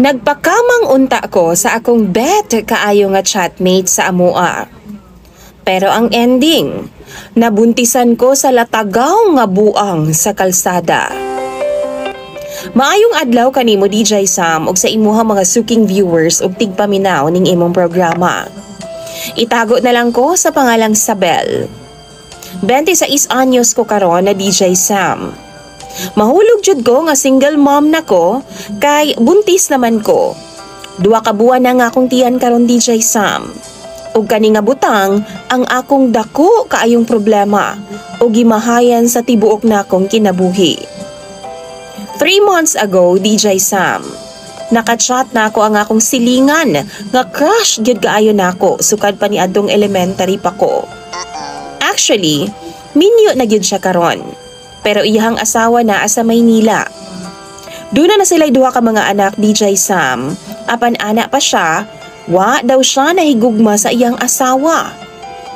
Nagpakamang unta ko sa akong bet kaayo nga chatmate sa amoa. Pero ang ending, nabuntisan ko sa latagaw nga buang sa kalsada. Maayong adlaw kanimo, DJ Sam, ug sa imuha mga suking viewers ug tigpaminaw ning imong programa. Itago na lang ko sa pangalang Sabel. 26 anyos ko karon na, DJ Sam. Mahulog jud ko nga single mom na ko kay buntis naman ko. 2 ka buwan na nga akong tiyan karon, DJ Sam. Ug kani nga butang ang akong dako kaayong problema ug gimahayan sa tibuok nakong kinabuhi. 3 months ago, DJ Sam, nakachat na ako ang akong silingan nga crush gyud kaayo nako sukad pa ni adtong elementary pa ko. Actually, minyo na gyud siya karon. Pero iyahang asawa naa sa Maynila. Duna na sila'y duha ka mga anak, DJ Sam. Apan ana pa siya, wa daw siya nahigugma sa iyang asawa.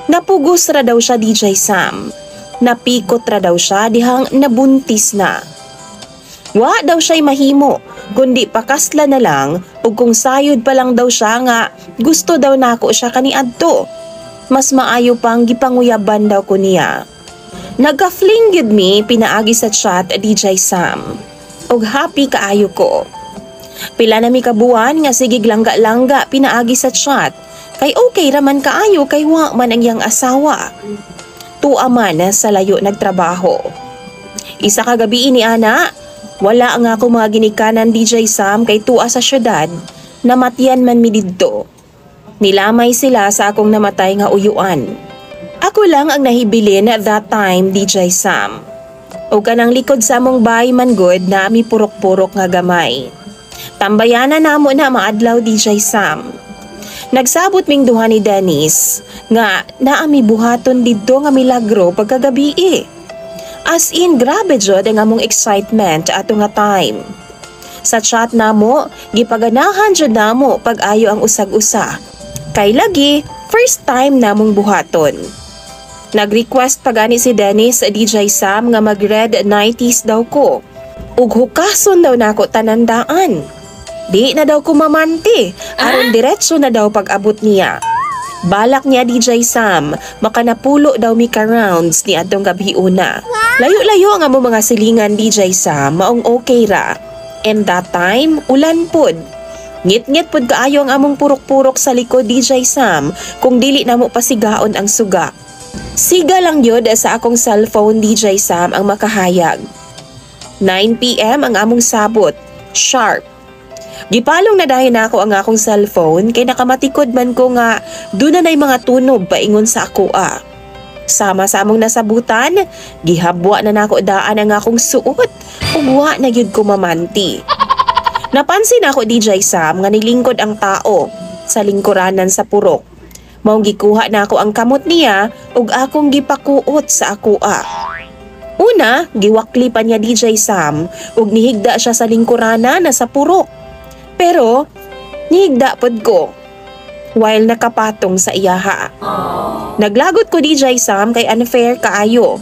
Napugos ra daw siya, DJ Sam. Napikot ra daw siya dihang nabuntis na. Wa daw siya'y mahimo, kundi pakasla na lang ug kung sayod pa lang daw siya nga gusto daw nako siya kaniadto. Mas maayo pang gipanguyaban daw ko niya. Nagka-fling gyud mi pinaagi sa chat, DJ Sam. Ug happy kaayo ko. Pila na mi kabuan nga sigig langga-langga pinaagi sa chat kay okay raman kaayo kay wa man ang iyang asawa. Tua man sa layo nagtrabaho. Isa ka gabi ni ana, wala ang ako mga ginikanan, DJ Sam, kay tua sa syudad, namatyan man mi didto. Nilamay sila sa akong namatay nga uyuan. Ako lang ang nahibilin at that time, DJ Sam. O kanang likod sa among bay man gud na mi purok-purok nga gamay. Tambayana namo na maadlaw, DJ Sam. Nagsabot ming duha ni Dennis nga naami buhaton didto nga milagro pagkagabi eh. As in, grabe jud ang among excitement ato nga time. Sa chat namo, gipaganahan jud namo pag-ayo ang usag-usa. Kay lagi, first time namong buhaton. Nag-request pa gani si Dennis sa DJ Sam nga mag-red 90s daw ko. Ug hukason daw nako tanandaan. Di na daw ko mamanti, aron diretso na daw pag-abot niya. Balak niya, DJ Sam, makanapulo daw mi ka rounds ni adtong gabi una. Layo-layo nga mo mga silingan, DJ Sam, maong okay ra. And that time, ulan pod. Ngit-ngit pod kaayo ang among purok-purok sa likod, DJ Sam, kung dili namo pasigaon ang suga. Siga lang yun sa akong cellphone, DJ Sam, ang makahayag. 9 p.m. ang among sabot. Sharp. Gipalong na dayon nako ang akong cellphone kay nakamatikod man ko nga duna na'y mga tunob paingon sa ako ah. Sama sa among nasabutan, gihabwa na nako daan ang akong suot ug wa na gyud ko mamanti. Napansin ako, DJ Sam, nga nilingkod ang tao sa lingkuranan sa purok. Maong gikuha na ako ang kamot niya ug akong gipakuot sa akoa. Una, giwakli pa niya, DJ Sam, ug nihigda siya sa lingkurana na sa purok. Pero, nihigda pod ko while nakapatong sa iyaha. Naglagot ko, DJ Sam, kay unfair kaayo.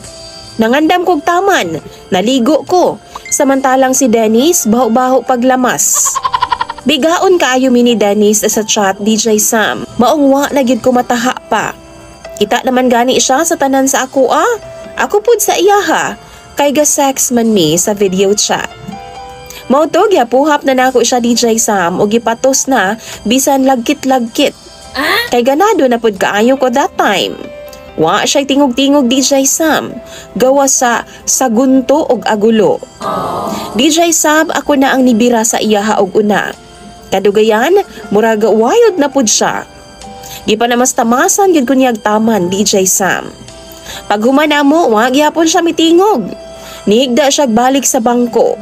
Nangandam kog taman, naligo ko. Samantalang si Dennis, baho-baho paglamas. Bigaon kaayo mi ni Dennis sa chat, DJ Sam. Maong wa na gyud ko mataha pa. Kita naman gani siya sa tanan sa ako ah. Ako pud sa iyaha. Kay ga sex man mi sa video chat. Mao to, gihapuhap na nako siya, DJ Sam, ug gipatos na bisan lagkit-lagkit. Kay ganado na pud kaayo ko that time. Wa siya'y tingog-tingog, DJ Sam. Gawa sa sagunto og agulo. DJ Sam, ako na ang nibira sa iyaha og una. Kadugayan, murag wild na pud siya. Gipanamastamasan gyud ko niyag taman, DJ Sam. Paghuman namo, wa gyapon siya mitingog. Nihigda siya balik sa bangko.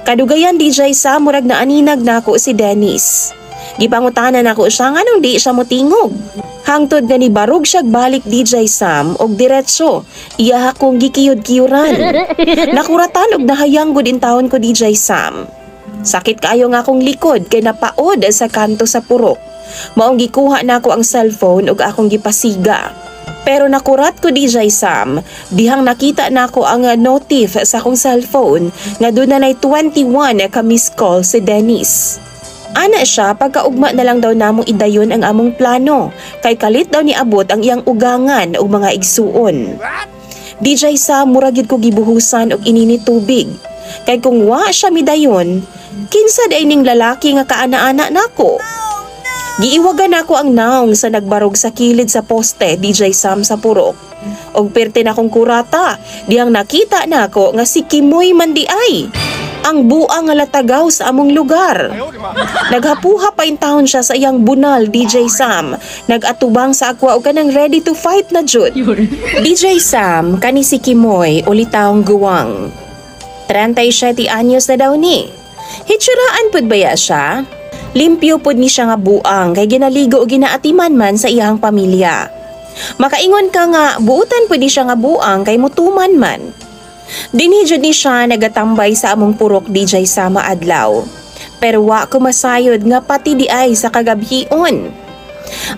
Kadugayan, DJ Sam, murag naaninag nako si Dennis. Gipangutana nako siya nganong di siya motingog. Hangtod nga nibarog siya balik, DJ Sam, og diretso iya akong gikiyod-kiyuran. Nakuratan og nahayang gud intawon ko, DJ Sam. Sakit kaayo nga akong likod kay napaod sa kanto sa purok. Maong gikuha nako ang cellphone ug akong gipasiga. Pero nakurat ko, DJ Sam, dihang nakita nako ang notif sa akong cellphone nga duna nay 21 ka missed call si Dennis. Ana siya, pagkaugma na lang daw namo idayon ang among plano kay kalit daw niabot ang iyang ugangan og mga igsuon. DJ Sam, mura gyud ko gibuhusan og ininit tubig. Kay kung wa siya midayon, kinsa diay ning lalaki nga kaana-ana nako? Giiwagan nako ang naong sa nagbarog sa kilid sa poste, DJ Sam, sa purok. Og pirti na akong kurata, diyang nakita nako nga si Kimoy man diay, ang buang nga latagaw sa among lugar. Naghapuha pa intawon siya sa iyang bunal, DJ Sam. Nag-atubang sa akwa og kanang ready to fight na jud. DJ Sam, kani si Kimoy, ulitawong guwang. 37 anyos na daw ni. Hitsuraan pud baya siya? Limpyo pud ni siya nga buang kay ginaligo o ginaatiman man sa iyang pamilya. Makaingon ka nga buutan pud ni siya nga buang kay mutuman man. Dinhi jud ni siya nagatambay sa among purok, DJ, sama adlaw. Pero wa ko masayod nga pati diay sa kagabhion.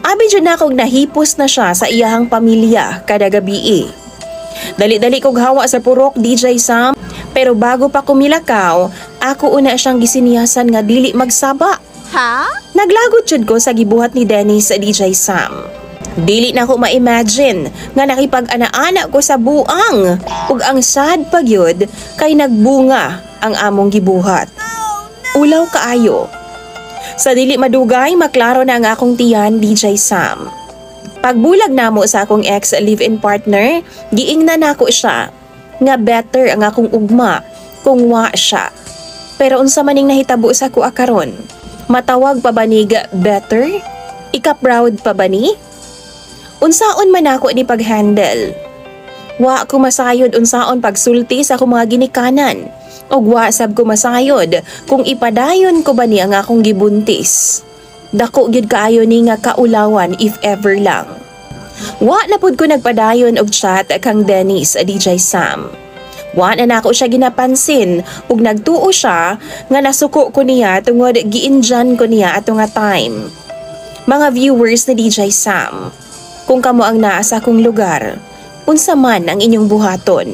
Abi jud na akong nahipos na siya sa iyahang pamilya kada gabi. Dali-dali kog hawa sa purok, DJ Sam, pero bago pa kumilakaw, ako una siyang gisinyasan nga dili magsaba. Ha? Naglagot jud ko sa gibuhat ni Dennis sa DJ Sam. Dili na ko ma-imagine nga nakipag-ana-ana ko sa buang ug ang sad pa gyud kay nagbunga ang among gibuhat. Ulaw kaayo. Sa dili madugay, maklaro na ang akong tiyan, DJ Sam. Pagbulag namo sa akong ex live-in partner, giingnan nako siya nga better ang akong ugma kung wa siya. Pero unsa maning nahitabo sa akoa karon? Matawag pa ba nig better? Ika-proud pa ba ni? Unsaon man ako ni pag-handle? Wa ko masayod unsaon pagsulti sa akong mga ginikanan. Ug wa sab ko masayod kung ipadayon ko ba ni ang akong gibuntis. Dako gyud kaayo ni nga kaulawan if ever lang. Wa na pud ko nagpadayon og chat kang Dennis, DJ Sam. Wa na nako siya ginapansin ug nagtuo siya nga nasuko ko niya tungod giinjan ko niya ato nga time. Mga viewers ni DJ Sam, kung kamo ang naa sa akong lugar, unsa man ang inyong buhaton?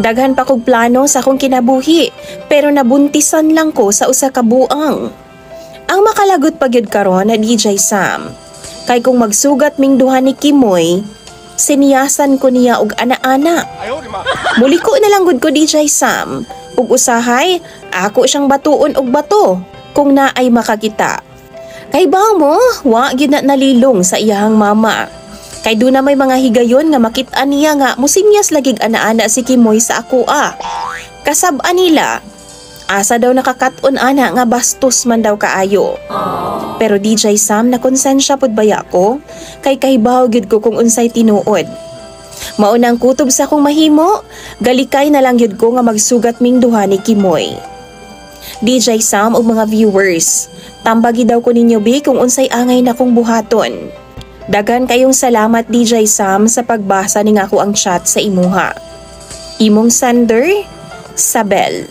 Daghan pa kog plano sa akong kinabuhi, pero nabuntisan lang ko sa usa ka buang. Ang makalagot pa gyud karon na, DJ Sam, kay kung magsugat ming duha ni Kimoy, siniyasan ko niya og ana-ana. Muliko na lang gud ko, DJ Sam. Ug usahay, ako siyang batuon og bato kung naay makakita. Kay baw mo, wa gyud na nalilong sa iyahang mama. Kay duna may mga higayon nga makit-an niya nga musinyas lagig ana-ana si Kimoy sa akoa. Kasab-an nila, asa daw nakakaton ana nga bastos man daw kaayo. Pero DJ Sam, na konsensya pud baya ko kay kahibaw gyud ko kung unsay tinuod. Maunang kutob sa akong mahimo, galikay na lang gyud ko nga magsugat ming duha ni Kimoy. DJ Sam ug mga viewers, tambagi daw ko ninyo bi kung unsay angay na kong buhaton. Daghan kayong salamat, DJ Sam, sa pagbasa ning akoang chat sa imuha. Imong sender, Sabel.